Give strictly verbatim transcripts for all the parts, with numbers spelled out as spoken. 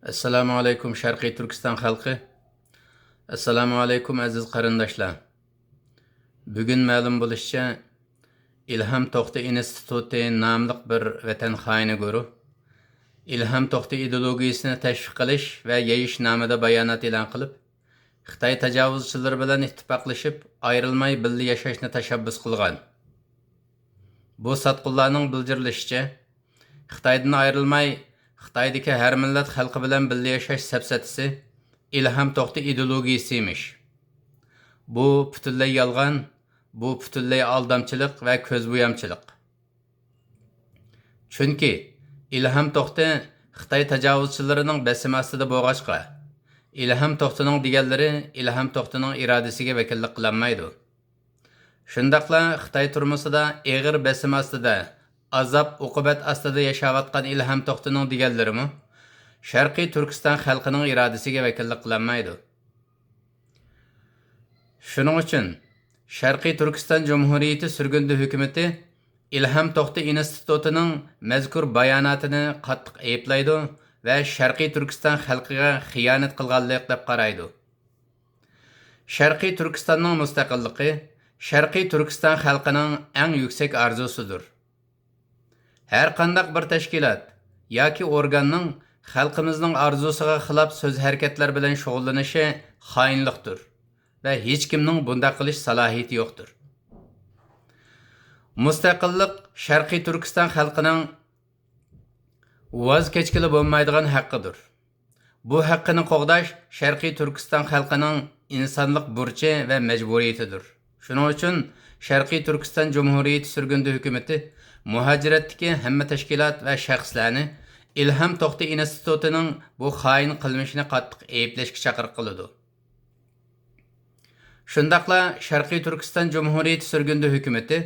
ئەسسالامۇ ئەلەيكۇم، شەرقىي تۈركىستان خەلقى. ئەسسالامۇ ئەلەيكۇم، ئەزىز قېرىنداشلار. بۈگۈن مەلۇم بولۇشىچە، ئىلھام توختى ئىنستىتۇتى ناملىق بىر ۋەتەن خائىنى گۇرۇھ ئىلھام توختى ئىدېئولوگىيىسىنى تەشۋىق قىلىش ۋە يېيىش نامىدا بايانات ئېلان قىلىپ، خىتاي تاجاۋۇزچىلىرى بىلەن ئىتتىپاقلىشىپ، ئايرىلماي بىللە ياشاشنى تەشەببۇس قىلغان. بۇ ساتقۇنلارنىڭ بىلجىرلىشىچە، خىتايدىن ئايرىلماي، خىتايدىكى ھەر مىللەت خەلقى بىلەن بىللە ياشاش سەپسەتىسى ئىلھام توختى ئىدېئولوگىيىسى ئىمىش. بۇ پۈتۈنلەي يالغان، بۇ پۈتۈنلەي ئالدامچىلىق ۋە كۆزبويامچىلىق. چۈنكى ئىلھام توختى خىتاي تاجاۋۇزچىلىرىنىڭ بېسىمى ئاستىدا بولغاچقا، ئىلھام توختىنىڭ دېگەنلىرى ئىلھام توختىنىڭ ئىرادىسىگە ۋەكىللىك قىلالمايدۇ. شۇنداقلا خىتاي تۈرمىسىدە ئېغىر بېسىم ئاستىدا، ئازاب-ئوقۇبەت ئاستىدا ياشاۋاتقان ئىلھام توختىنىڭ دېگەنلىرىمۇ شەرقىي تۈركىستان خەلقىنىڭ ئىرادىسىگە ۋەكىللىك قىلالمايدۇ. شۇنىڭ ئۈچۈن شەرقىي تۈركىستان جۇمھۇرىيىتى سۈرگۈندە ھۆكۈمىتى ئىلھام توختى ئىنستىتۇتىنىڭ مەزكۇر باياناتىنى قاتتىق ئەيىبلەيدۇ ۋە شەرقىي تۈركىستان خەلقىگە خىيانەت قىلغانلىق دەپ قارايدۇ. شەرقىي تۈركىستاننىڭ مۇستەقىللىقى شەرقىي تۈركىستان خەلقىنىڭ ئەڭ يۈكسەك ئارزۇسىدۇر. ھەر قانداق بىر تەشكىلات ياكى ئورگاننىڭ خەلقىمىزنىڭ ئارزۇسىغا خىلاپ سۆز-ھەرىكەتلەر بىلەن شۇغۇللىنىشى خائىنلىقتۇر ۋە ھېچكىمنىڭ بۇنداق قىلىش سالاھىيىتى يوقتۇر. مۇستەقىللىق شەرقىي تۈركىستان خەلقىنىڭ ۋاز كەچكىلى بولمايدىغان ھەققىدۇر. بۇ ھەققىنى قوغداش شەرقىي تۈركىستان خەلقىنىڭ ئىنسانلىق بۇرچى ۋە مەجبۇرىيىتىدۇر. شۇنىڭ ئۈچۈن شەرقىي تۈركىستان جۇمھۇرىيىتى سۈرگۈندە ھۆكۈمىتى مۇھاجىرەتتىكى ھەممە تەشكىلات ۋە شەخسلەرنى ئىلھام توختى ئىنستىتۇتىنىڭ بۇ خائىن قىلمىشىنى قاتتىق ئەيىبلەشكە چاقىرىق قىلىدۇ. شۇنداقلا شەرقىي تۈركىستان جۇمھۇرىيىتى سۈرگۈندە ھۆكۈمىتى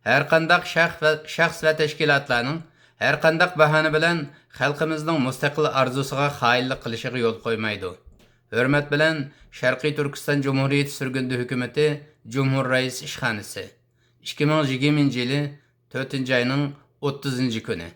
ھەرقانداق شەخ ۋە، شەخس ۋە تەشكىلاتلارنىڭ ھەرقانداق باھانە بىلەن خەلقىمىزنىڭ مۇستەقىل ئارزۇسىغا خائىنلىق قىلىشىغا يول قويمايدۇ. ھۆرمەت بىلەن، شەرقىي تۈركىستان جۇمھۇرىيىتى سۈرگۈندە ھۆكۈمىتى، جۇمھۇر رەئىس ئىشخانىسى. ئىككى مىڭ يىگىرمىنچى يىلى تۆتىنچى ئاينىڭ ئوتتۇزىنچى كۈنى.